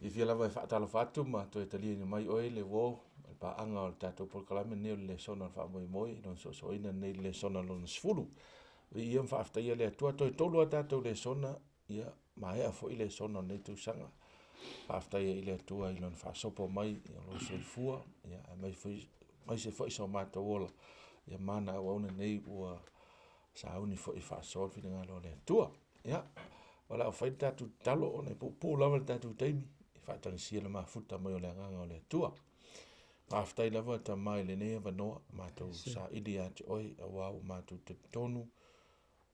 Fiafia lava e faatalofa atu ma toe taliaina mai oe le uo ma le paaga o le tatou polokalame lenei o le Lesona o le Faamoemoe i lona soosoina lenei i le Lesona lona 10. Viia ma faafetaia le Atua, toe 3 a tatou lesona, ia maea foi lesona o lenei tausaga. Faafetai ai i le Atua i Lona faasopo mai o lou soifua, aemaise foi so matou ola ma ana auauna nei ua sauni foi e faasoa le finagalo o le Atua. Ia, o le a fai le tatou tatalo ona e puupuu lava le tatou taimi e faatagisia le mafuta mai o le Agaga o le Atua. Faafetai lava Tama i lenei avanoa, matou saili ia te oe aua ua matou talitonu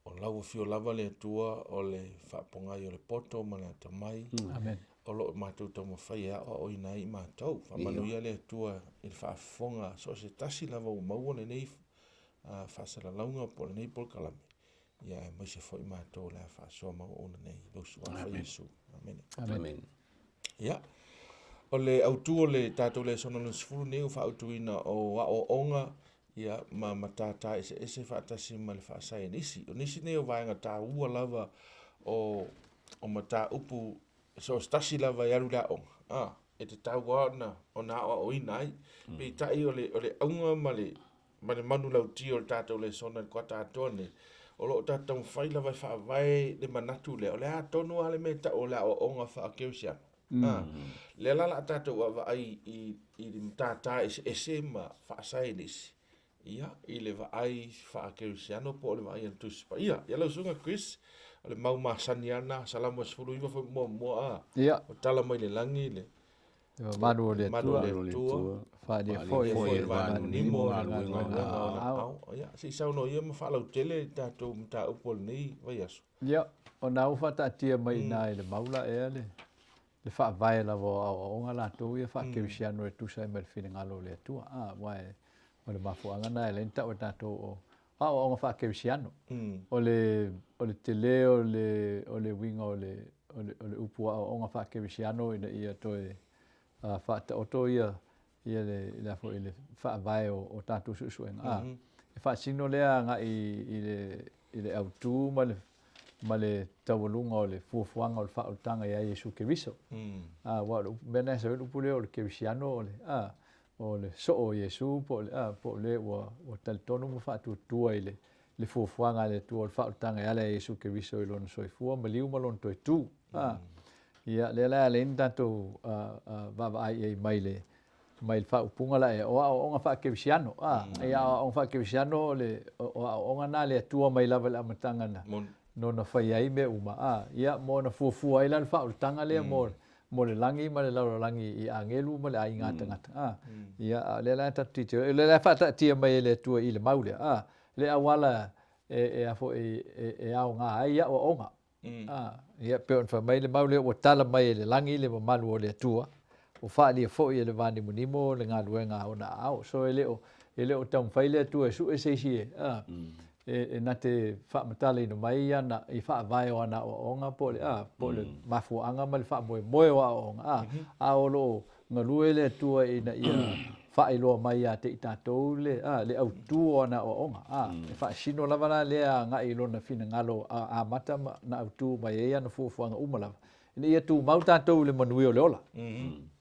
o lau afio lava le Atua o le faapogai o le poto ma le atamai. Amen. O lo o matou taumafai e aoaoina ai i matou. Faamanuia le Atua i le faafofoga so o se tasi lava ua maua lenei faasalalauga po o lenei polokalame, ia aemaise foi matou o le a faasoa ma auauna nei i lou Suafa Iesu. Amene. Amen. Ia, o le autu o le tatou lesona lona 10 nei ua faautuina o aoaoga ia ma matata eseese faatasi ma le faasaienisi. O nisi nei o vaega taua lava o mataupu so o se tasi lava e alu i le aoga, a, e tatau lava ona aoaoina ai. Peitai o le auga ma le manulauti o le tatou lesona i le kuata atoa nei, o lo o tatou taumafai lava e faavae le manatu lea, o le a tonu lava le mea e tau o le aoaoga faakerisiano. A, lea la o le a tatou vaavaai i matata eseese ma faasaienisi, ia, i le vaai faakerisiano po o le vaai a le Tusi Paia. Ia lau Susuga Chris, o le mau masani lava lena, Salamo 19 foi muamua, a, o tala mai le lagi le mamalu o le Atua, faaalia foi e le vanimonimo le galuega o ona aao. Ia, se i saunoa ia ma faalautele le tatou mataupu o lenei vaiaso. Ia, o na ua faataatia mai i ina i le mau la ea le faavae lava o aoaoga latou ia faakerisiano e tusa ai ma le finagalo o le Atua. A, aua o le mafuaaga lena e ala ai ona tau e tatou o aoaoga faakerisiano. O le tele o le uiga o le upu aoaoga faakerisiano ina ia toe faataoto ia le foi le faavae o tatou suesuega. A, e faasino lea agai i le autu ma le taualuga o le fuafuaga o le faaolataga ia Iesu Keriso. Aua o le mea lena e sau ai le upu lea o le kerisiano o le, a, o le soo o Iesu po o le, a, po o le ua talitonu ma faatuatua i le fuafuaga a le Atua o le faaolataga e ala ia Iesu Keriso i lona soifua maliu ma lona toe tu. A, ia, lea la e ala ai ona tatou vaavaai i ai mai le mai le faaupuga la ea, o aoaoga faakerisiano. A, ia aoaoga faakerisiano o le o aoaoga na a le Atua mai lava i le amataga na nona fai ai mea uma. A, ia mo ona fuafua ai la le faaolataga lea mo le lagi ma le lalolagi i agelu ma le aiga tagata. A, ia, a o lea la e tatou tilotilo, o lea la e faataatia mai e le Atua i le mau lea, a, le auala e a foi e aoga ai aoaoga. Ia, pei ona fai mai le mau lea, ua tala mai e le lagi le mamalu o le Atua, ua faaalia foi e le vanimonimo le galuega a ona aao. So e le o taumafai le Atua e sue se isi e na te faamatalaina mai ana i faavae o ana aoaoga po o le a, po o le mafuaaga ma le faamoemoe o aoaoga, a o lo o galue le Atua ina ia faailoa mai ia te i tatou le, a, le autu o ana aoaoga. A, e faasino lava la lea agai i lona finagalo amata ma, na autu mai ai ana fuafuaga uma lava, ina ia tumau tatou i le manuia o le ola.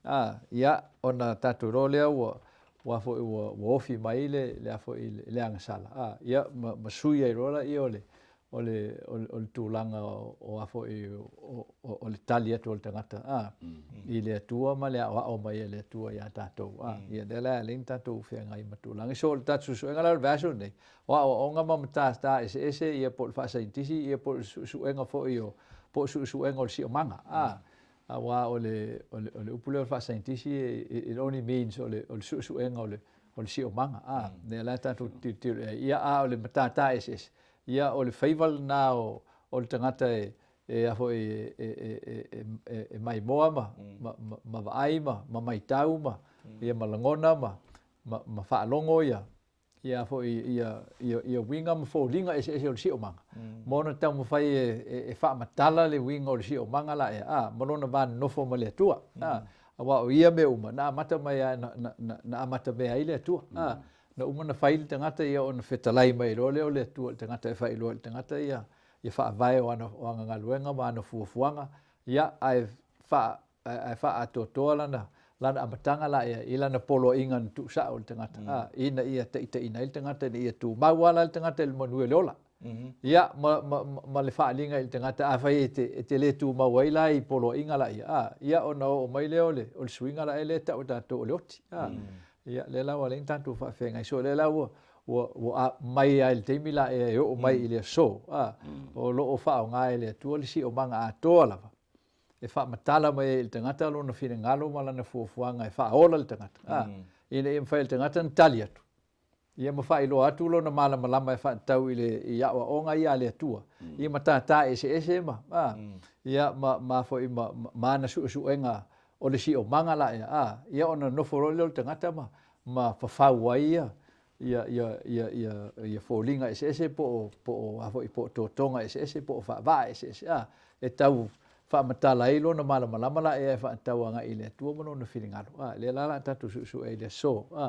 A, ia, ona tatou iloa lea ua, ua foi ua, ua ofi mai le, le a foi le agasala, a, ia, ma, ma sui ai loa lea o le, o le tulaga o a foi o le tali atu a le tagata a i le Atua ma le aoao mai e le Atua ia tatou a ia lea la e ala ai ona tatou feagai ma tulaga. So o le tatou suesuega la o le vaiaso lenei, o aoaoga ma matata eseese ia po o le faasaienitisi ia po o le suesuega foi o po o suesuega o le siomaga a aua o le upu lea o le faasaienitisi it only means o le suesuega o le siomaga a lea la tatou te tilotilo i ai ia a o le matata eseese Ia, o le faiva lena o le tagata e a foi e maimoa ma vaai ma maitau ma ia ma lagona ma faalogo ia ia foi ia uiga ma foliga eseese o le siomaga ma ona taumafai e faamatala le uiga o le siomaga la ea a ma lona va nonofo ma le Atua a aua o ia mea uma na amata mai lava na amata mea ai le Atua a Na uma ona fai le tagata ia ona fetalai mai loa lea o le Atua i le tagata e faailoa i le tagata ia faavae o ana galuega ma ana fuafuaga, ia, ae ae faaatoatoa lana lana amataga laia i lana poloaiga na tuusao i le tagata, a, ina ia taitaiina ai le tagata ina ia tumau lava la le tagata i le manuia o le ola. Ia, ma, ma, ma le faaaliga i le tagata, afai e te, e te le tumau ai la i poloaiga laia, a, ia ona oo mai lea o le, o le suiga la lea e tau e tatou o le oti. A, ia, lea la ua ala ai ona tatou faafeagai. So, lea la ua, ua, ua mai lava i le taimi la e oo mai i le aso, a, o lo o faaaoga e le Atua le siomaga atoa lava e faamatala mai ai i le tagata lona finagalo ma lana fuafuaga e faaola le tagata, a, ina ia mafai e le tagata ona tali atu, ia ma faailoa atu lona malamalama e faatatau i le i aoaoga ia a le Atua, i matata eseese ma, a, ia ma, ma foi ma, ma ana suesuega o le siomaga laia, a, ia ona nofo loa lea o le tagata ma, ma fafau ai ia, ia, ia, ia, ia, ia foliga eseese po o, po o a foi, po o totoga eseese po o faavaa eseese, a, e tau faamatala ai lona malamalama la ea e faatatau agai i le Atua ma lona finagalo, a, lea la o le a tatou suesue ai i le aso, a,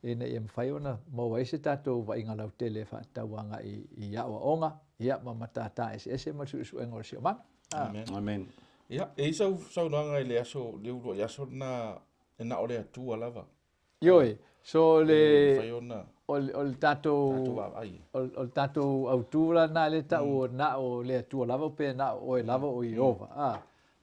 ina ia mafai ona maua ai se tatou vaaiga lautele e faatatau agai i aoaoga, ia, ma matata eseese ma le suesuega o le siomaga. A. Amen. Amen. Ia, e i ai sau saunoaga i le aso, le uluai aso lena e na o le Atua lava. Ioe, so le, Mafai ona o le, o le tatou, tatou vaavaai. o, o le tatou autu la lena lea e tau o na o le Atua lava pe na o oe lava o Ieova, a,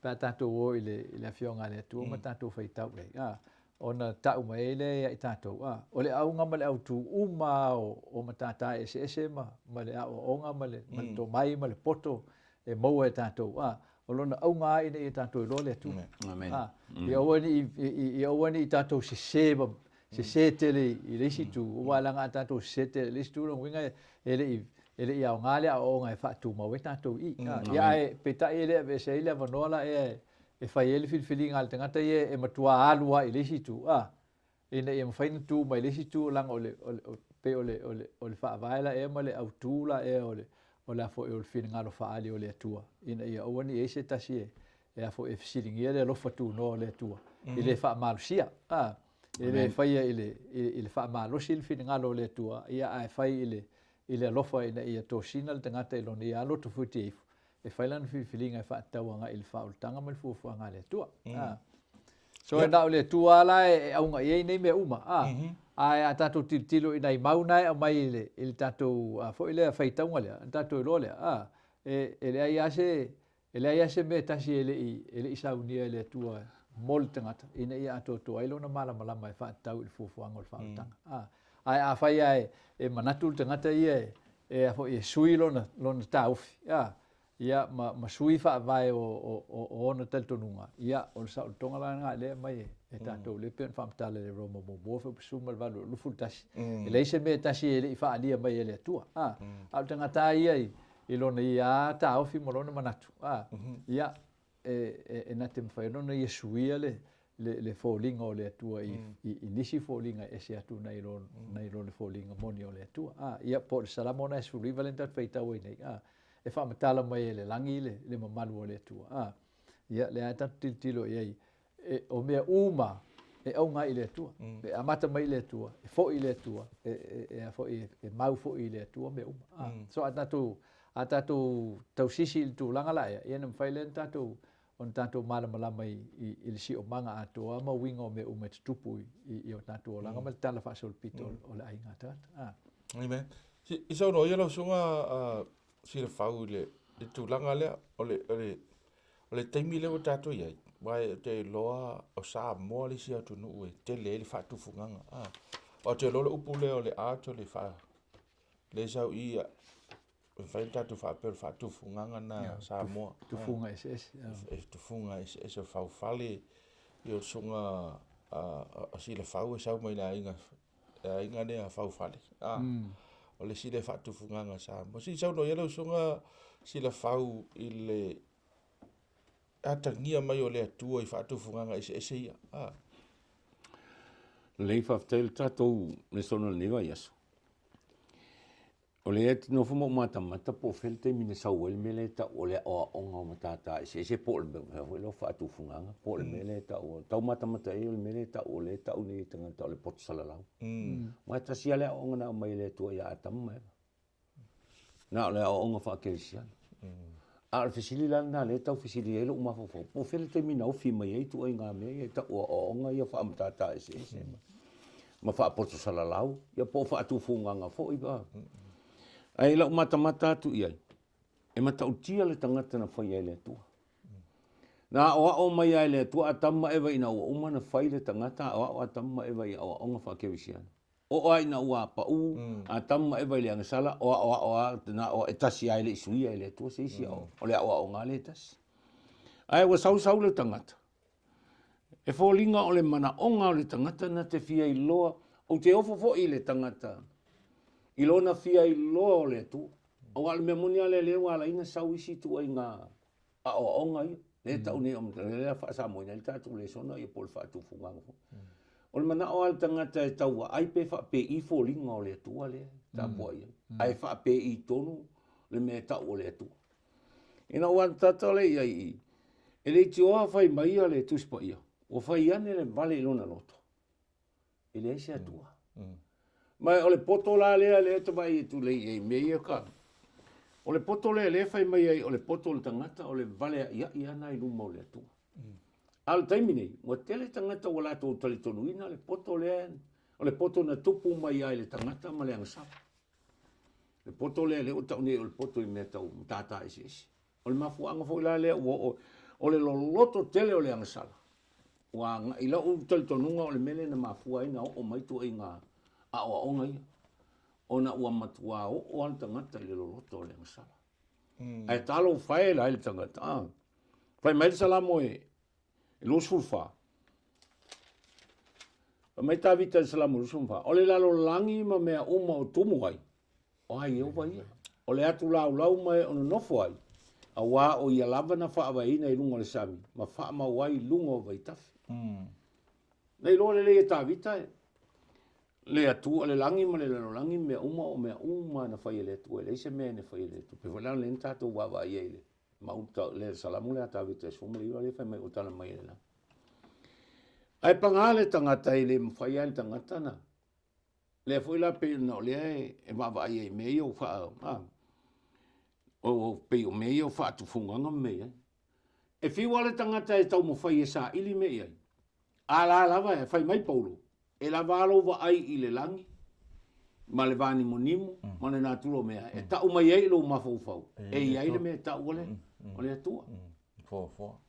pe a tatou o i le, i le Afioga a le Atua ma tatou faitau i ai, a, ona tau mai ai lea ia i tatou, a, o le auga ma le autu uma lava o, o matata eseese ma, ma le aoaoga ma le, ma le tomai ma le poto e maua e tatou, a, o lona auga lava ina ia tatou iloa le Atua. Amen. A, ia aua ne i, ia aua ne i tatou sese ma, sese tele i le isi itu, aua leaga a tatou sese tele i le isi itu, lona uiga e le i, e le i aoga le aoaoga e faatumau ai tatou i i. A, ia ae peitai e le aveese ai le avanoa la ea e fai ai le filifiliga a le tagata ia e matua alu lava i le isi itu, a, ina ia mafai ona tu mai le isi itu leaga o le, o le, pei o le, o le, o le faavae la ea ma le autu la ea o le, o le a foi o le finagalo faaali o le Atua ina ia aua ne i i ai se tasi e, e a foi e fesiligia le alofa tunoa o le Atua i le faamalosia, a, e le faia i le, i, i le faamalosi le finagalo o le Atua, ia ae fai i le, i le alofa ina ia tosina le tagata i lona ia lava loto fuitia ifo e fai lana filifiliga e faatatau agai i le faaolataga ma le fuafuaga a le Atua. A. So e na o le Atua lava la e auga i ai nei mea uma, a. Ae a tatou tilotilo i nai mau na e aumai i le, i le tatou a foi lea faitauga lea, ona tatou iloa lea, a, e, e leai lava se, e leai lava se mea e tasi e le i, e le i saunia e le Atua mo le tagata ina ia atoatoa ai lona malamalama e faatatau i le fuafuaga o le faaolataga. A. Ae afai lava e, e manatu le tagata ia e, e a foi e sui lona, lona taofi, a, ia, ma, ma sui faavae o, o, o, o ona talitonuga, ia, o le saolotoga la lena lea e aumai e, e tatou lea e pei ona faamatala i le Roma muamua fuaiupu 18 21. E leai se mea e tasi e le i faaalia mai e le Atua, a, a o le tagata lava ia i, i lona ia lava taofi ma lona manatu, a, ia, e, e, e na te mafai ona ona ia suia le, le, le foliga o le Atua i, i, i nisi foliga e ese atu nai lo, nai lo le foliga moni o le Atua. A, ia, po o le Salamo 69 lea na tatou faitau ai nei, a, e faamatala mai e le lagi le, le mamalu o le Atua. A, ia, lea lava tatou tilotilo i ai, e, o mea uma e auga ai i le Atua. E amata mai i le Atua, e foi i le Atua, e, e, e, a foi, e, e mau foi i le Atua mea uma. A, so a tatou, a tatou tausisi i le tulaga la ea, ia ona mafai lea ona tatou, ona tatou malamalama i, i, i le siomaga atoa ma uiga o mea uma e tutupu i, i, i o tatou olaga ma le tala faasolopito o le aiga tagata. A. Amen. Si, i saunoa ia lau susuga uh, Silafau i le, le tulaga lea, o le, o le, o le taimi lea ua tatou i ai, aua ou te iloa o Samoa le isi atunuu e tele ai le faatufugaga. Ah, ou te iloa le upu lea o le art o le faa, le sau i e mafai ona tatou faapea o le faatufugaga na Samoa. Tufuga eseese. E tufuga eseese o faufale, ia o le susuga a Silafau e sau mai le aiga, le aiga lea faufale. Ah, o le isi lea faatufugaga a Samoa. Se i saunoa ia lau susuga Silafau i le atagia mai o le Atua i faatufugaga eseese ia. Ah. Lelei, faafetai i le tatou lesona i lenei vaiaso. O lea e te nofo ma ou matamata po o fea le taimi na sau ai le mea lea e tau o le aoaoga o matata eseese po o le mea foi lea o faatufugaga po o le mea lea e tau o tau matamata i ai o le mea lea e tau o lea e tau nei e tagata o le poto salalau. Aua e tasi lava le aoaoga na aumai e le Atua ia Atama ma Eva. Na o le aoaoga faakerisiano. A o le fesili la lena lea e tau fesili ai lou mafaufau, po o fea le taimi na ofi mai ai ituaiga mea ia e tau o aoaoga ia faamatata eseese ma faapoto salalau, ia po o faatufugaga foi. Ae i lau matamata atu i ai, e matautia le tagata na faia e le Atua. Na aoao mai lava e le Atua Atamu ma Eva ina ua uma ona fai le tagata, aoao Atamu ma Eva i aoaoga faakerisiano. Oo lava ina ua pau Atamu ma Eva i le agasala, o aoao lava na o e tasi lava e le i suia e le Atua se isi aoaoga. O le aoaoga lava lea e tasi. Ae ua sau sau le tagata, e foliga o le manaoga o le tagata na te fia iloa, ou te ofo foi i le tagata i lona fia iloa o le Atua. Aua o le mea moni lava lea lea ua ala ai ona sau isi ituaiga aoaoga ia, lea e tau nei o lea e faasamoaina ai le tatou lesona ia po o le faatufugaga foi. O le manao lava o le tagata e tau vaai pe faapei foliga o le Atua lea e tapuai ai, ae faapei tonu le mea e tau o le Atua. Ina ua atatata lea i ai i i, e leitioa fai mai ia le Tusi Paia, ua fai ane le vale i lona loto, e leai se Atua. Ma o le poto la lea lea e te vaai atu nei i mea ia ka, o le poto lea lea e fai mai ai o le poto o le tagata o le vale aiai lava na i luma o le Atua. A o le taimi nei, ua tele tagata ua latou talitonuina le poto lea, o le poto na tupu mai ai le tagata ma le agasala. Le poto lea lea ua tau nei o le poto i mea tau matata eseese. O le mafuaaga foi la lea ua oo, o le loloto tele o le agasala. Ua agai i lau talitonuga o le mea lea na mafua ai na oo mai ituaiga aoaoga ia, ona ua matua oo lava le tagata i le loloto o le agasala. Ae talofa e la i le tagata, a. Fai mai le Salamo e 24. Fai mai Tavita i le Salamo 24, o le lalolagi ma mea uma o tumu ai, o a Ieova ia, o le atu laulau ma e o nonofo ai, auā o ia lava na faavaeina i luga o le sami, ma faamau ai i luga o vaitafe. Na iloa lelei e Tavita e le Atua, le lagi ma le lalolagi ma mea uma, o mea uma na fai e le Atua, e leai se mea na fai e le Atua. Pei foi la o lea na tatou vaavaai ai i le Mauta, le Salamo lea a Tavita e 19 lea fai mai ua tala mai e le lagi. Ae paga le tagata e le mafai lava e le tagata na lea foi la pei ona o lea e vaavaai ai i mea ia ua faa a, o pei o mea ia o faatufugaga ma mea i ai. E fiu lava le tagata e taumafai e saili mea i ai, a la lava e fai mai Paulo, e lava a lou vaai i le lagi ma le vanimonimo ma le natura o mea, e tau mai ai i lou mafaufau, e i ai le mea e tau o le, o le Atua. Foafoa.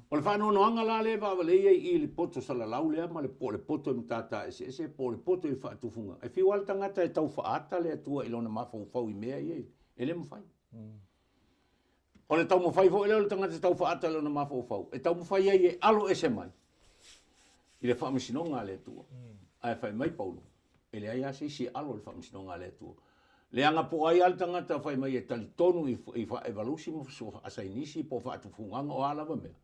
O le faanoanoaga la lea e vaavalei ai i le poto salalau lea ma le po o le poto i matata eseese po o le poto i faatufuga. E fiu lava le tagata e tau faaata le Atua i lona mafaufau i mea ia, e le mafai. O le taumafai foi lea o le tagata e tau faaata i lona mafaufau, e taumafai ai e alo ese mai i le faamasinoga a le Atua. Ae fai mai Paulo, e leai lava se isi e alo i le faamasinoga a le Atua. Leaga po o ai lava le tagata fai mai e talitonu i faaevalusi ma faasainisi po o faatufugaga o a lava mea,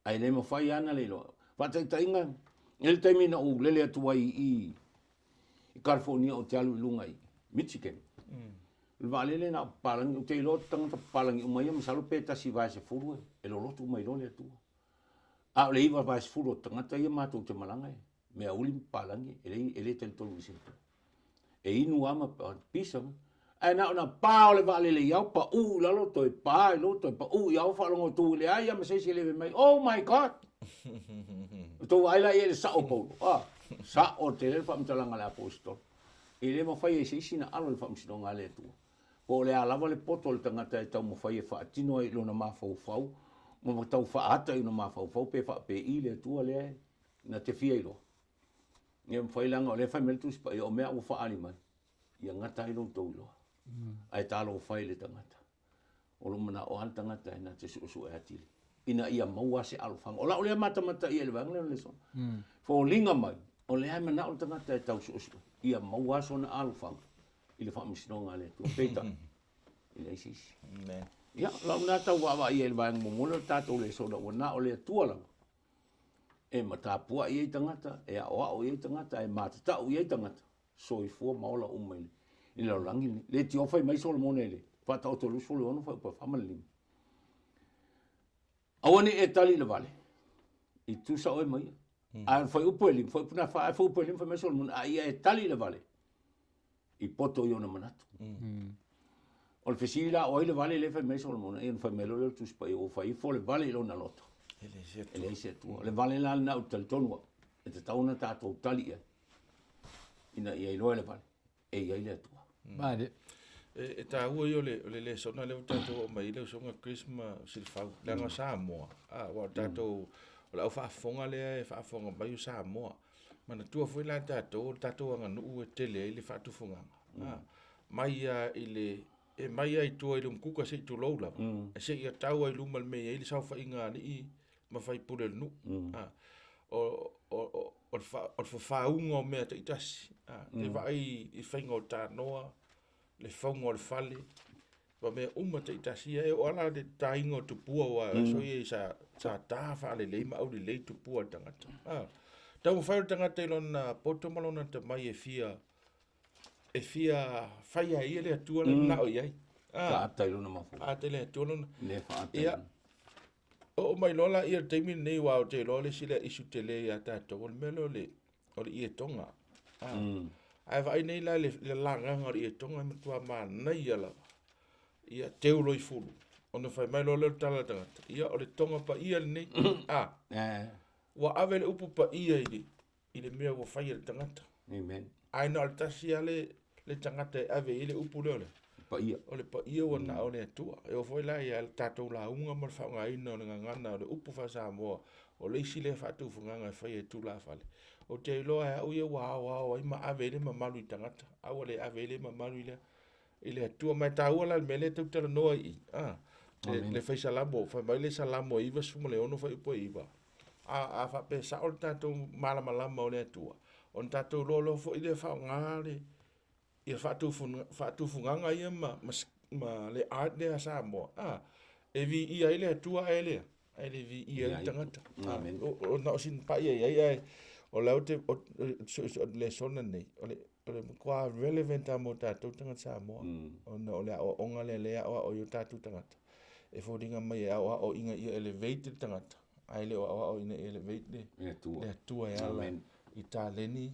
ae le mafai lava ona le iloa. Faataitaiga, e i ai le taimi na ou lele atu ai i i i California ou te alu i luga i Michigan. O le vaalele na o papalagi, ou te iloa tagata papalagi uma ia masalo pe 1/10 e loloto uma iloa le Atua. A o le 9/10 o tagata ia matou te malaga e meauli ma papalagi e le, e le talitonu i se Atua. E inu lava ma pisa. Ae na ona pa o le vaalele i ao, pau i lalo, toe pa i lalo, toe pau i ao, faalogo atu i leai lava ma se isi e leve mai, oh my God! O tou vaai la i ai i le sao o Paulo, ah, sao tele le faamatalaga a le Aposetolo. E le mafai e se isi ona alo i le faamasinoga a le Atua. Po o le a lava le poto o le tagata e taumafai e faatino ai i lona mafaufau ma tau faaata i lona mafaufau pe faapei le Atua lea na te fia iloa. E mafai leaga o lea e fai mai le Tusi Paia, o mea ua faaali mai, ia gata ai lo outou iloa. Ae talofa e i le tagata. O lo o manao lava le tagata e na te suesue atili ina ia maua se alofaga. O lau lea matamata ia i le vaega lea o le lesona. Foliga mai, o lea e manao le tagata e tau suesue, ia maua sona alofaga i le faamasinoga a le Atua. Peitai, e leai se isi. Ia, o lau lena tau vaavaai i le vaega muamua lea o le tatou lesona, ua na o le Atua lava e matapuai ai tagata, e aoao i ai tagata, e matatau i ai tagata, soifua ma ola uma i le lalolagi lenei. Le tio fai mai Solomona i le Faataoto 26 fuaiupu 4 ma le 5. Aua ne i e tali i le vale, i tusa oe ma ia. Ae o le fuaiupu e 5, fuaiupu na 4, fuaiupu e 5 fai mai Solomona, a ia e tali i le vale, i poto i ona manatu. O le fesili la, o ai le vale lea e fai mai ai Solomona? Ia ona fai mai loa lea o le Tusi Paia, ua fai ifo le vale i lona loto. E leai se Atua. E leai se Atua. O le vale la lena ou te talitonu au, e tatau ona tatou tali i ai, ina ia iloa e le vale, e i ai le Atua. Malie. E, e taua ia o le, o le lesona lea ua tatou oo mai ai le usoga Chris ma Silafau, leaga o Samoa, a, aua o le tatou, o le au faafofoga lea e faafofoga mai o Samoa. Manatua foi la tatou, o le tatou aganuu e tele ai le faatufugaga. A, mai lava i le, e mai lava i tua i le umukuka se i tulou lava, mm. seia tau ai i luma le mea e i ai le saofaiga a alii ma faipule o le nuu. Mm. A, o, o, o, o le, fa, o le fafauga o mea taitasi. A, mm. te vaai i faiga o tanoa, le fauga o le fale, ma mea uma taitasi ia, e oo lava la le taina o tupua aua mm. aso ia sa, sa ta faalelei ma aulelei tupua le tagata. Ah. Taumafai o le tagata i lona poto ma lona tamai e fia e fia faia ai ia le Atua le mm. manao i ai. Ah. Faata i lona mafaufau. Faata i le Atua lona. Le faata. Ia. Oo mai loa la ia le taimi lenei aua ou te iloa le isi lea issue tele ia tatou o le mea lea o le o le ietoga. Ah. Mm. Ae vaai nei la le, le lagaga o le ietoga e matua manaia lava. Ia teu loa i fulu. Ona fai mai loa lea o le tala a le tagata. Ia o le toga paia lenei. ah. Eh. Ua ave le upu paia i le, i le mea ua fai e le tagata. Amen. Ae na o le tasi lava le, le tagata e ave i ai le upu lea o le paia. O le paia ua na o le Atua. E oo foi la ia tatou lauga ma le faaaogaina o le gagana o le upu faa-Samoa, o le isi lea faatufugaga e fai e tulafale. Ou te iloa e au ia ua aoao ai ma ave ai le mamalu i tagata, a ua le ave ai le mamalu i le, i le Atua. Ma e taua la le mea lea e tau talanoa i i, a, le, le fai Salamo, fai mai le Salamo e 96 fuaiupu e 9, a, a faapea e sao le tatou malamalama o le Atua, ona tatou iloa loa foi lea faaaoga le, ia faatufugaga ia ma, ma, ma le art lea a Samoa, a, e viia ai le Atua ae le, ae le viia ai le tagata. Amen. O, na o sina paia i ai, ae o la ou te, o, lesona nei, o le, o le matua relevant lava mo tatou tagata Samoa, mm. ona o le aoaoga lea lea e aoao ai o tatou tagata. E foliga mai e aoao ina ia elevate le tagata, ae le o aoao ina ia elevate le, le Atua, le Atua e ala i taleni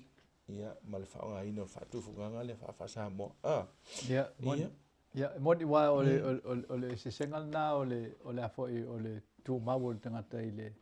ia, ma le faaaogaina o le faatufugaga lea faa-Samoa. Ah. Ia, moni, ia, moni aua o le, mm. o, o, o le eseesega lena o le, o le a foi, o le tumau o le tagata i le,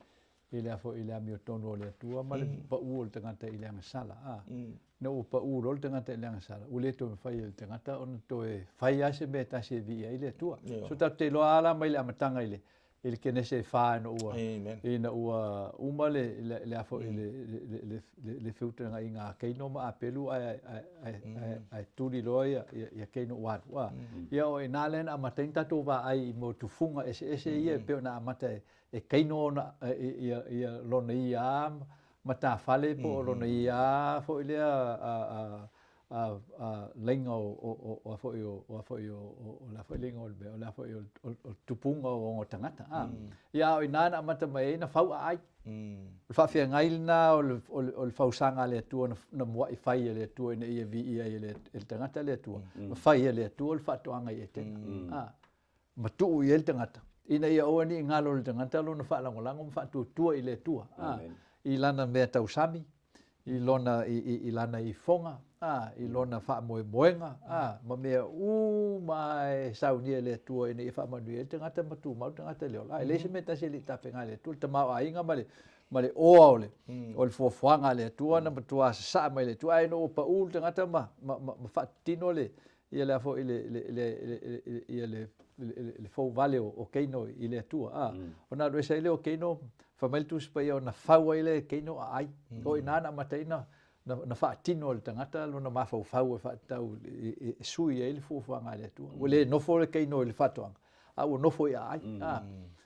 i le a foi, i le amiotonu o le Atua ma le mm. pau o le tagata i le agasala. Ah. Mm. Na ua pau loa le tagata i le agasala, ua le toe mafai e le tagata ona toe fai lava se mea e tasi e viia ai le Atua. Yeah. So tatou te iloa lava la mai le amataga i le, i le Kenese e fa ina ua, Amen. ina ua uma le, le, le, a foi, le, le, le, le, le feutagaiga a Keino ma Apelu ae, ae, ae, ae, ae tuli loa ia, ia, ia Keino ua alu. A. Ia o i ina lea na amata ai ona tatou vaai i mau tufuga eseese ia e pei ona amata e, e Keino ona, ia, ia lona ia a matafale po o lona ia a foi lea a, a, a, a laina o, o, o, a foi o, o a foi o, o, o le a foi laina o le mea, o le a foi o, o, o tupuga o ona tagata. A. Mm. Ia a o ina na amata mai ai na fau aai. Mm. O le faafeagai lena o le, o le, o le fausaga a le Atua na, na muai fai e le Atua ina ia viia ai e le, e le tagata le Atua. Mm. Ma fai e le Atua le faatoaga i Etena. Mm. A. Ma tuu i ai le tagata, ina ia aua ne i galo i le tagata lona faalagolago ma faatuatua i le Atua, a, i lana mea tausami, i lona, i, i, i lana ifoga, a, i lona faamoemoega, a, ma mea uma lava e saunia e le Atua ina ia faamanuia ai le tagata ma tumau le tagata i le ola. A, e leai se mea tasi e le i tapena e le Atua, le tamaoaiga ma le, ma le oa o le, o le fuafuaga a le Atua na matua sasaa mai e le Atua, ae ina ua pau le tagata ma, ma, ma, ma faatino le, ia le a foi le, le, le, le, ia le, le, le fouvale o, o Keino i le Atua. A, mm. Ona alu ese ai lea o Keino, fai mai le Tusi Paia ona fau ai lea e Keino aai. Mm. O i ina na amata ai na, na, na faatino e le tagata lona mafaufau e faatatau e, e, e sui ai le fuafuaga a le Atua. Mm. Ua le nofo le Keino i le faatoaga, a ua nofo i aai. Mm. A,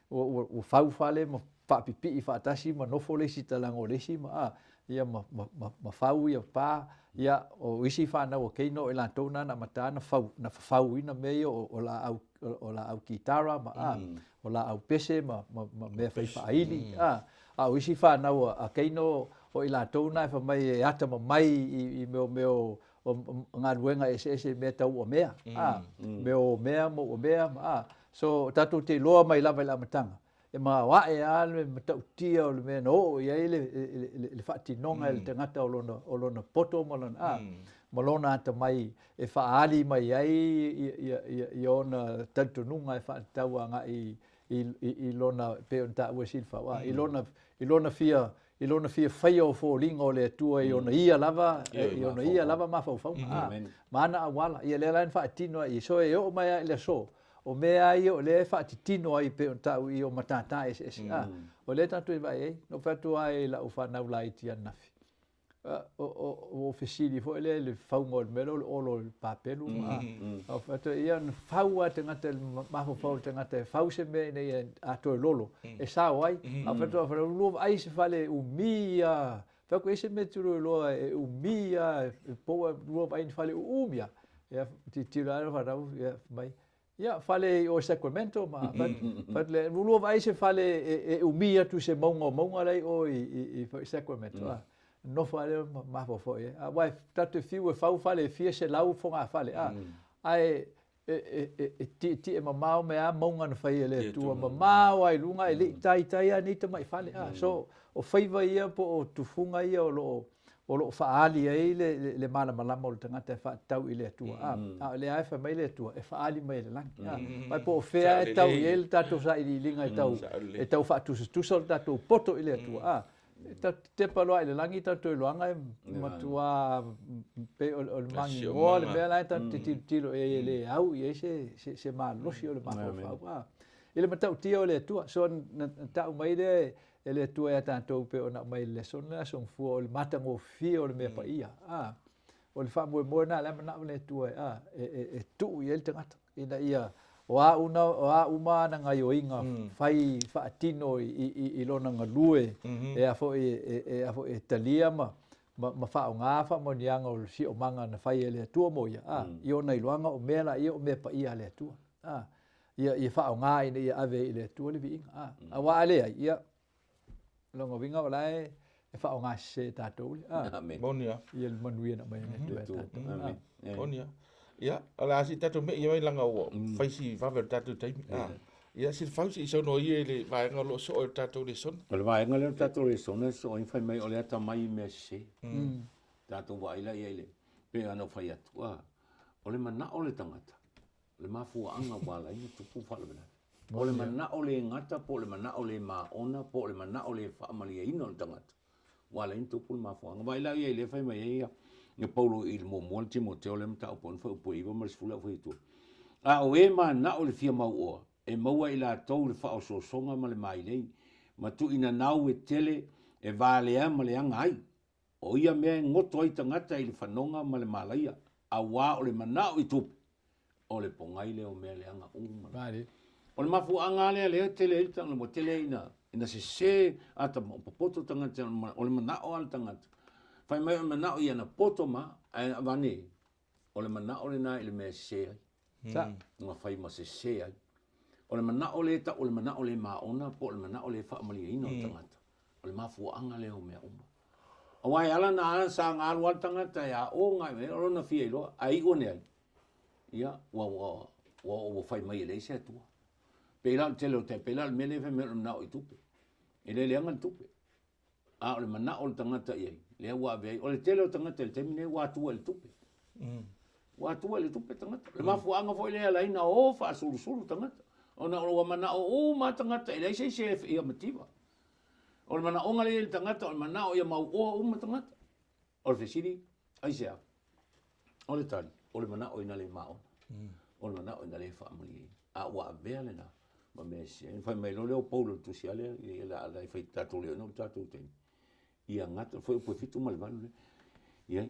ua, ua, ua fau fale ma faapipii faatasi ma nofo le isi talaga o le isi ma, a, ia ma, ma, ma, ma fau ia pa, ia, o isi fanau a Keino o i latou na na amata na fau, na fafauina mea ia o, o laau, o, o laau kitara ma, a, mm. o laau pese ma, ma, ma mea fai faaili, mm. a, a o isi fanau a, a Keino o i latou na e fai mai e atamamai i, i mea o mea o, o, o galuega eseese i mea tau uamea, mm. a, mm. mea o mea ma uamea, ma, a, so tatou te iloa mai lava i le amataga, e maoae lava le matautia o le mea na oo i ai le, le, le, le faatinoga e le tagata o lona, o lona poto ma lona, a, mm. ma lona atamai e faaali mai ai ia ona talitonuga e faatatau agai i lona, pei ona taua e Silafau, a, i lona fia i lona fia faia o foliga o le Atua i ona ia lava i ona ia lava mafaufauga, a, ma ana auala. Ia lea la na faatino ai i so e oo mai lava i le aso, o mea lava ia o lea e faatitino ai pei ona taua i o matata eseese, a, o lea tatou te vaai ai. Na ou fai atu lava i lau fanau laiti ananafi, ua ou fesili foi lea i le fauga o le mea lea o le olo i le papelu ma ou fai atu, ia na fau lava e tagata i le mafaufau o le tagata e fau se mea ina ia a toe lolo e sao ai. Ae ou fai atu, lua vaai se fale umi lava, fai atu e i ai se mea e te lua iloa e umi lava e pou ae lua vaai i ni fale uumi lava. Ia tilotilo lava fanau ia fai mai, Ia, fale i o Sacramento ma fai atu lea, ua lua vaai i se fale e umi atu i se mauga o mauga la i o i Sacramento, a, nofo lava lea ma mafaufau i ai. Aua tatou te fiu e fau fale e fia selau fogafale, a, ae e tietie mamao mai lava mauga na fai e le Atua, mamao lava i luga ae le i taitai lava nei tamai fale, a. So, o faiva ia po o tufuga ia o lo o o lo o faaali ai le malamalama o le tagata e faatatau i le Atua, a, a o lea lava e fai mai le Atua, e faaali mai e le lagi. A, ma po o fea e tau i ai le tatou sailiiliga e tau, e tau faatusatusa o le tatou poto i le Atua, a, e tatou te tepa loa i le lagi tatou iloaga e matua pei o le magigoa le mea la e tatou te tilotilo i ai e le au i ai se malosi o le mafaufau, a, i le matautia o le Atua. So, na tau mai lea e le Atua ia tatou pei ona aumai i le lesona le Aso Gafua, o le matagofie o le mea paia. A, o le faamoemoe lena o lea e manao le Atua e, e, e, e tuu i ai le tagata, ina ia o a una, o a uma ana gaioiga fai faatino i, i, i lona galue, e a foi e, e, a foi e talia ma, ma, ma faaaoga faamanuiaga o le siomaga na fai e le Atua mo ia, a, i ona iloaga o mea la ia o mea paia a le Atua. A, ia, ia faaaoga ina ia ave ai i le Atua le viiga. A, aua a leai, ia, lona uiga o la e, e faaaoga sese e tatou le, a, Amen. Moni lava. ia le manuia na aumai e le Atua ia tatou. Amen. A. Moni lava. Ia, o le a se i tatou me'i mai leaga ua fai si vave o le tatou taimi. A, ia, Silafau se i saunoa ia i le vaega o lo o soo i le tatou lesona. O le vaega lea o le tatou lesona e soo ai fai mai o le atamai i mea sese. Tatou vaai la i ai i le, pei ona ou fai atu, a, o le manao o le tagata, O le mafuaaga ua ala ai ona tupu faalavelave. O le manao le gata po o le manao le maona po o le manao le faamalieina o le tagata ua ala ai ona tupu le mafuaaga. Vaai la ia i lea fai mai ai ia ia Paulo i le muamua le Timoteo lea mataupu ona fuaiupu e 9 ma le 10 le au fai atua. A o e manao i le fia mauoa, e maua e i latou le faaosoosoga ma le mailei, ma tuuinanau e tele e valea ma leaga ai. O ia mea e goto ai tagata i le fanoga ma le malaia, auā o le manao i tupe, o le pogai lea o mea leaga uma. O le mafuaaga lava lea lea e tele ai le tagata, ua tele ai ina, ina sese ata popoto tagata, o le manao lava le tagata. Fai mai o le manao ia na poto ma, ae avane, o le manao lena i le mea e sese ai. Sa. Ua fai ma sese ai. O le manao lea e tau o le manao le maona po o le manao le faamalieina o le tagata. O le mafuaaga lea o mea uma. Aua e ala na sa na alu lava le tagata e aoga e o lona fia iloa, ae iu ane ai, ia, ua, ua, ua, ua fai mai e leai se Atua. Pei la o le tele o te, pei la o le mea lea e fai mai o le manao i tupe. E le leaga le tupe. A o le manao o le tagata i ai, lea ua ave ai. O le tele o tagata i le taimi lenei ua atua i le tupe. Ua atua i le tupe tagata. O le mafuaaga foi lea e ala ai ona o faasulusulu tagata. Ona ua manao uma lava tagata, e leai se isi e ia mativa. O le manaoga lea i le tagata, o le manao ia mauoa uma tagata. O le fesili, aisea? O le tali, o le manao ina le maona. O le manao ina le faamalieina. A ua avea lena ma mea e sese ai. Fai mai loa lea o Paulo i le tusi a lea, ia la la e fai tatou le ona o le tatou taimi. Ia gata foi upu e 7 ma le 8 lea. Ia,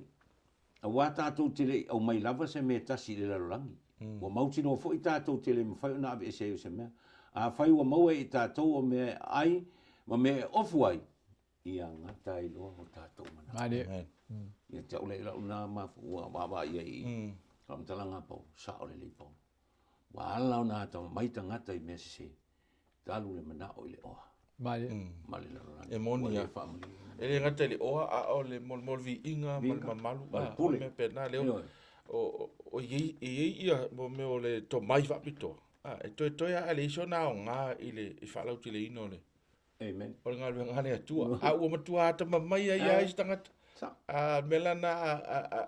aua tatou te le i aumai lava se mea e tasi i le lalolagi. Ua mautinoa foi tatou te le mafai ona aveese ai o se mea. Afai ua maua e i tatou o mea e ai ma mea e ofu ai, ia gata ai loa o tatou manao. Malie. Ia te au lea i lau lena mafu, ua vaavaai ai i faamatalaga a Paulo, sao lelei Paulo. Ua ala ona atamamai tagata i mea sese, talu le manao i le oa. Malie. Ma le lalolagi. E moni Ua le lava. faamalieina. E le gata i le oa, a o le mo le viiga ma le mamalu. Ma le A, o pule. mea faapena lea. Ioe. O, o i ai, e i ai ia mo mea o le tomai faapitoa, a, e toetoe lava ae leai sona aoga i le i faalauteleina o le Amen. o le galuega a le Atua. A ua matua atamamai ai lava isi tagata. A mea la na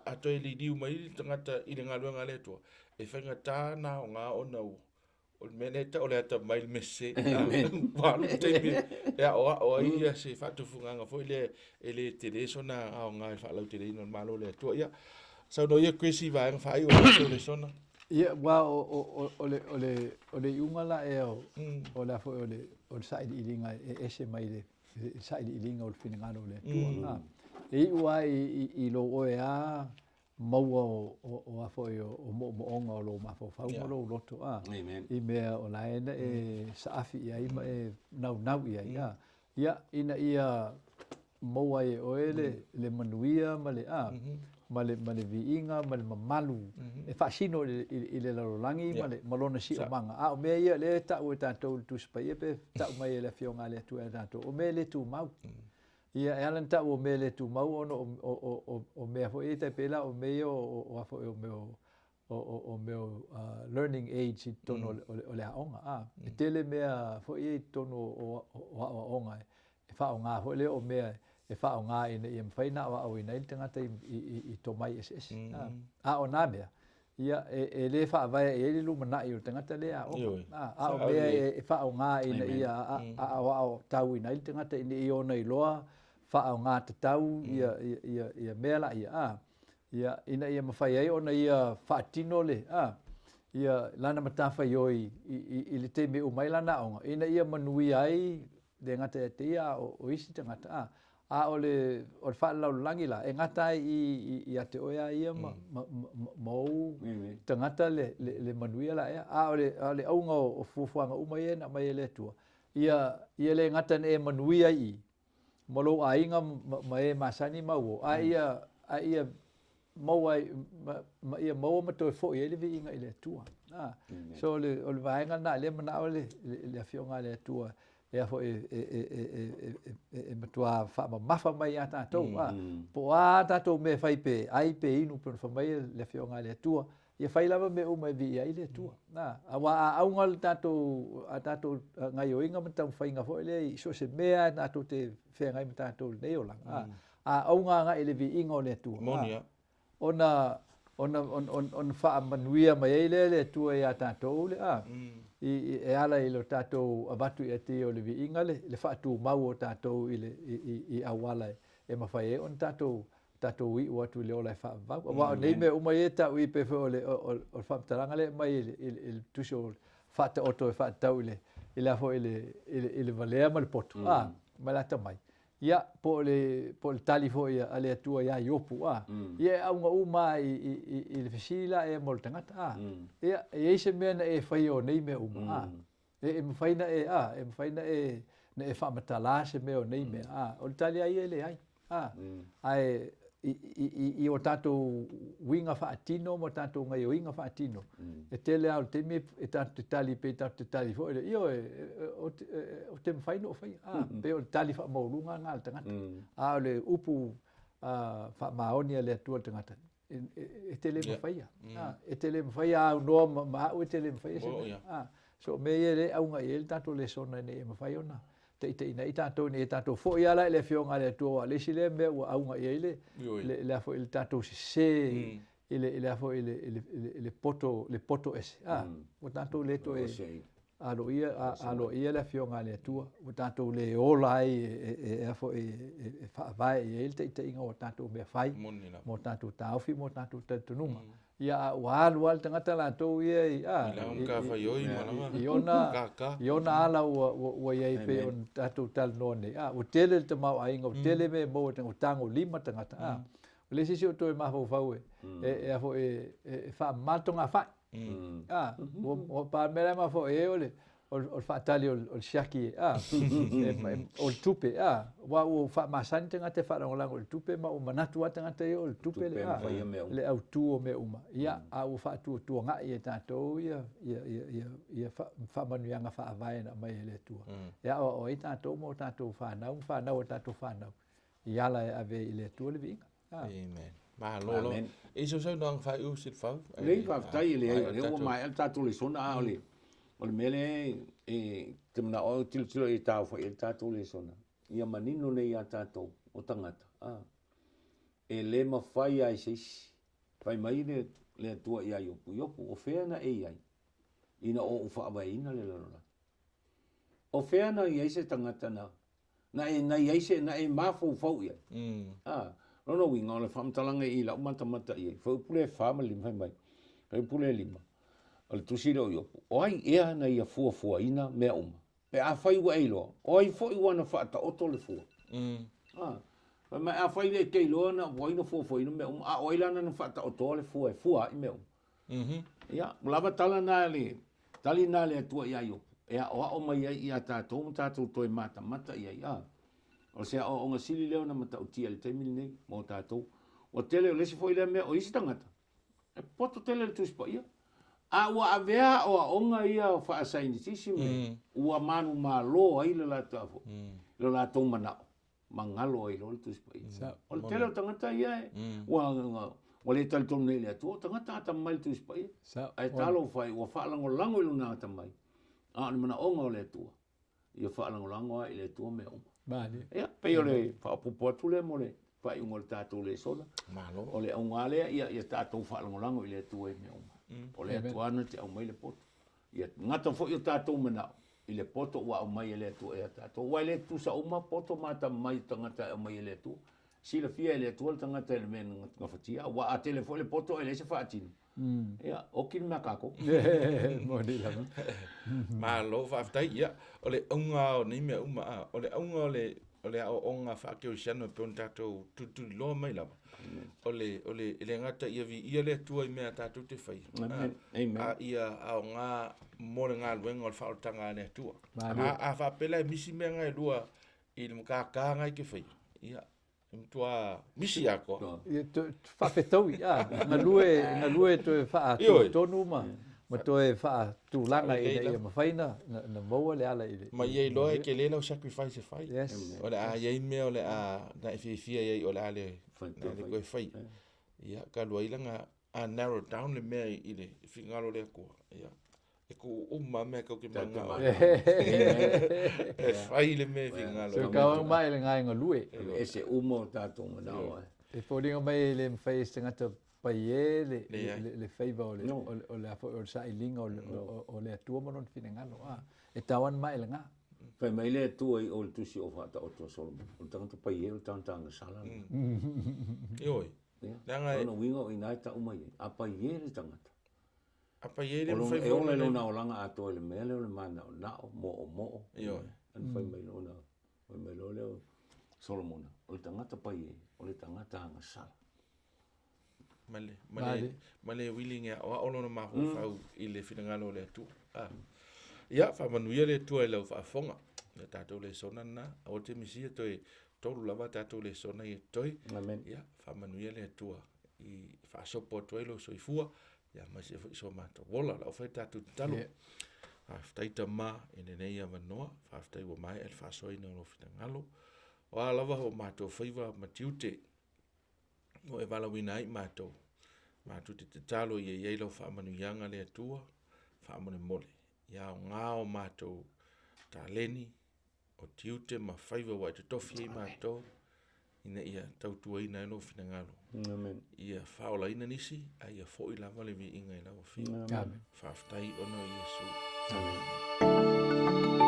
a toe liliu mai le tagata i le galuega a le Atua, e faigata ona aoga ona o le mea lea e tau o le atamai i le mea sese. Ua alu le taimi e aoao ai ia se faatufugaga foi lea e le tele sona aoga i le faalauteleina o le Malo o le Atua. Ia, saunoa ia Chris i vaega faaiu o le tatou lesona. Ia, aua o le iuga la ea o le a foi o le sailiiliga e ese mai le sailiiliga o le finagalo o le Atua. E iu lava i lou oe lava maua o a foi o moomooga o lou mafaufau ma lou loto a i mea o la e na e saafi i ai ma e naunau i ai a ia ina ia maua ai e oe le manuia ma le a ma le ma le viiga ma le mamalu e faasino i le lalolagi ma le ma lona siomaga. A o mea ia lea e tau e tatou i le Tusi Paia pe tau mai e le Afioga a le Atua ia tatou, o mea e le tumau. Ia, e ala ona tau o mea le tumau ona o mea foi ia tai pei la o mea ia o a foi o mea o mea o learning aids i totonu o le aoga. A, e tele mea foi ia i totonu o aoaoga e faaaoga foi lea o mea e faaaoga ina ia mafai ona aoaoina ai le tagata i tomai eseese. A o na mea, Ia, e le faavae i ai le lumanai o le tagata lea e aoga. A o mea e faaaoga ina ia aoaotauina ai le tagata ina ia ona iloa faaaoga tatau ia mea laia, ia, ina ia mafai ai ona ia faatino le, ia lana matafaioi i le taimi e uma ai lana aoga, ina ia manuia ai le gata ia te ia a o isi tagata. A o le o le faalelalolagi la, e gata ai i ia te oe lava ia ma ma ou tagata le le manuia la ea. A o le a o le auga o fuafuaga uma ia na aumai e le Atua, ia ia le gata ina e manuia ai i i ma lou aiga ma e masani ma uo, a ia a ia maua ai ma ia maua ma toe foi ai le viiga i le Atua. So o le o le vaega lena lea manao le le Afioga a le Atua e a foi e matua faamamafa mai ia tatou, a po o a tatou mea e fai pe ai pe inu pei ona fai mai le Afioga a le Atua, ia fai lava mea uma e viia ai le Atua. Aua a auga le tatou a tatou gaioiga ma taumafaiga foi lea i so o se mea lava tatou te feagai ma tatou i lenei olaga, a auga agai i le viiga o le Atua, Moni lava. Ona ona ona faamanuia mai ai lea e le Atua iā tatou le a i e ala i lo tatou avatu ia te Ia o le viiga le le faatumau o tatou i le i auala e mafai ai ona tatou tatou iu atu i le ola e faavavau. Aua o nei mea uma ia e tau i pei foi o le o le faamatalaga lea e aumai i le tusi o Faataoto e faatatau i le i le a foi i le i le valea ma le poto a ma le atamai. Ia, po o le, po o le tali foi a le Atua iā Iopu, a, ia e auga uma lava i, i, i, i le fesili la ea mo le tagata, a, ia, e i ai se mea na e faia o nei mea uma, a, e, e mafai na e, a, e mafai na e, na e faamatala se mea o nei mea, a, o le tali lava ia e leai, a, ae i, i, i o tatou uiga faatino ma o tatou gaioiga faatino, e tele lava o le taimi e tatou te tali pei tatou te tali foi lea, ioe, ou te mafai ona ou faia. A, pei o le tali faamaualuga lena a le tagata. A o le upu faamaoni a le Atua i le tagata, e te le mafaia. E te le mafaia, a aunoa ma au e te le mafaia se mea. A, so o mea ia lea e auga i ai le tatou lesona ina ia mafai ona taitaiina ai tatou ina ia tatou foi lava la i le Afioga a le Atua, aua o le isi lea mea ua auga i ai le, le a foi le tatou sese i le, i le a foi i le, i le, i le poto, le poto ese, a, ua tatou le toe aloaia, aloaia le Afioga a le Atua, ua tatou le ola ai e a foi e faavae i ai le taitaiga o tatou mea fai, mo tatou taofi mo tatou talitonuga. Ia, a ua alu lava le tagata latou ia i, a, i ona, i ona ala ua, ua, ua i ai pei ona tatou talanoa nei, a, ua tele le tamaoaiga, ua tele mea e maua e tagata, ua tagolima tagata, a. O le isi isi o toe mafaufau e, e, e, a foi, e, e faamama le togafai, a, ua, ua pa le mea la e mafaufau i ai o le, o le faatali o le siaki, a, o le tupe, a, aua ua faamasani tagata e faalagolago i le tupe ma ua manatu lava tagata ia o le tupe le, a, le autu o mea uma. Ia, a ua faatuatuanai e tatou ia, ia, ia, ia, ia faamanuiaga faavae na aumai e le Atua. E aoao ai tatou ma o tatou fanau ma fanau a tatou fanau i ala e ave ai i le Atua le viiga. Amen. Malo lava. E i sau saunoaga faaiu Silafau? Lelei, faafetai, e leai, o lea ua maea le tatou lesona, a o le, o le mea lea e te manao au e tilotilo i ai e taofai ai le tatou lesona, ia manino nei ia tatou o tagata, a. E lē mafai lava e se isi. Fai mai le, le Atua iā Iopu, Iopu, o fea na e i ai ina ua ou faavaeina le lalolagi? O fea na i ai se tagata na, na e, na i ai se, na e mafaufau i ai? A, lona uiga o le faamatalaga i lau matamata i ai, fuaiupu lea e 4 ma le 5 fai mai, fuaiupu lea e 5, o le tusi lea o Iopu, o ai ea na ia fuafuaina mea uma? Pe afai ua e iloa, o ai foi ua na faataoto le fua? A, fai mai, afai le e te iloa na o ai na fuafuaina mea uma, a o ai la na na faataotoa le fua e fua ai mea uma? Ia, ua lava tala na le, tali na le Atua iā Iopu, e aoao mai ai iā tatou ma tatou toe matamata i ai. A, o se aoaoga sili lea ona matautia i le taimi lenei mo tatou. Ua tele, o le isi foi lea mea, o isi tagata, E poto tele le Tusi Paia. A ua avea aoaoga ia faasaienitisi me ua manumalo ai le latou foi, lo latou manao, magalo ai loa le Tusi Paia. O le tele o tagata ia e, ua, ua le talitonu nei i le Atua, o tagata atamamai i le Tusi Paia. Ae talofa e, ua faalagolago i lona atamai, a o le manaoga o le Atua, ia faalagolago lava i le Atua mea uma. Malie. Ia, pei o le faaopoopo atu lea mo le faaiuga o le tatou lesona. Malo. O le auga lea, ia, ia tatou faalagolago i le Atua i mea uma. O le Atua na te aumai le poto. Ia gata foi o tatou manao i le poto ua aumai e le Atua ia tatou. Aua e le tutusa uma poto ma atamamai o tagata e aumai e le Atua. Silafia e le Atua le tagata i le mea na gafatia. Aua a tele foi le poto ae leai se faatino, Ia, oki le mea kākou. Moni lava. Malo faafetai. Ia, o le auga o nei mea uma, a, o le auga o le o le aoaoga faakerisiano e pei ona tatou tulituliloa mai lava, o le, o le, e le gata ia viia le Atua i mea tatou te faia, Amen. Amen. a ia aoga mo le galuega o le faaolataga a le Atua. Malie. A, a faapea la e misi mea na e lua i le matata na e te faia, ia, E matua misi atoa. Ia, faafetaui, a, galue, galue toe faatonu ma, ma toe faatulaga ina ia mafai na, na maua le ala i le. Ma ia iloa e tele lau sacrifice e fai. Yes. O le a i ai mea o le a na e fiafia i ai o le a le, na le toe fai. Ia, talu ai lana, a narrow down le mea i le finagalo o le Atua. Ia, e tuu uma mea tou te manao e fai le mea e finagalo. So ka mai le ngai galue. E ese uma o tatou manao ai. E foliga mai e le mafai e se tagata paie le, le, le faiva o le, no. o, o le, o le sailiga o le, o, o le Atua ma lona finagalo. A, e tau ana mai le ngā. Fai mai le Atua i o le tusi o Faataoto a Solomon. O le tagata paie o le tagata agasala. Ioe. Leaga e... Lona uiga o i ina e tau mai ai. A paie le tagata. A paie le mafai E ola i lona olaga atoa i le mea lea o le manaonao, moomoo. Ioe. Ana fai mai lona, fai mai loa lea o Solomona, o le tagata paie, o le tagata agasala. Ma le, ma le, ma le willing e aoao lona mafaufau i le finagalo o le Atua. Ah. Ia, faamanuia le Atua i lau faafofoga. Ia tatou lesona lena. Aua te misia toe tolu lava tatou lesona ia totoe. Amen. Ia, faamanuia le Atua i faasopo atu ai lou soifua, ia aemaise foi so matou ola. O lau fai tatou tatalo. Yeah. Faafetai Tama i lenei avanoa, faafetai ua maea le faasoaina o lou finagalo. O a lava o matou faiva ma tiute ua e valaauina ai matou, matou te tatalo ia i ai lau faamanuiaga le Atua, faamolemole, ia aoga o matou taleni, o tiute ma faiva ua e totofi ai matou, ina ia tautuaina ai lou finagalo. Amen. Ia faaolaina nisi, a ia foi lava le viiga i lau Afioga. Amen. Faafetai ona o Iesu. Amen.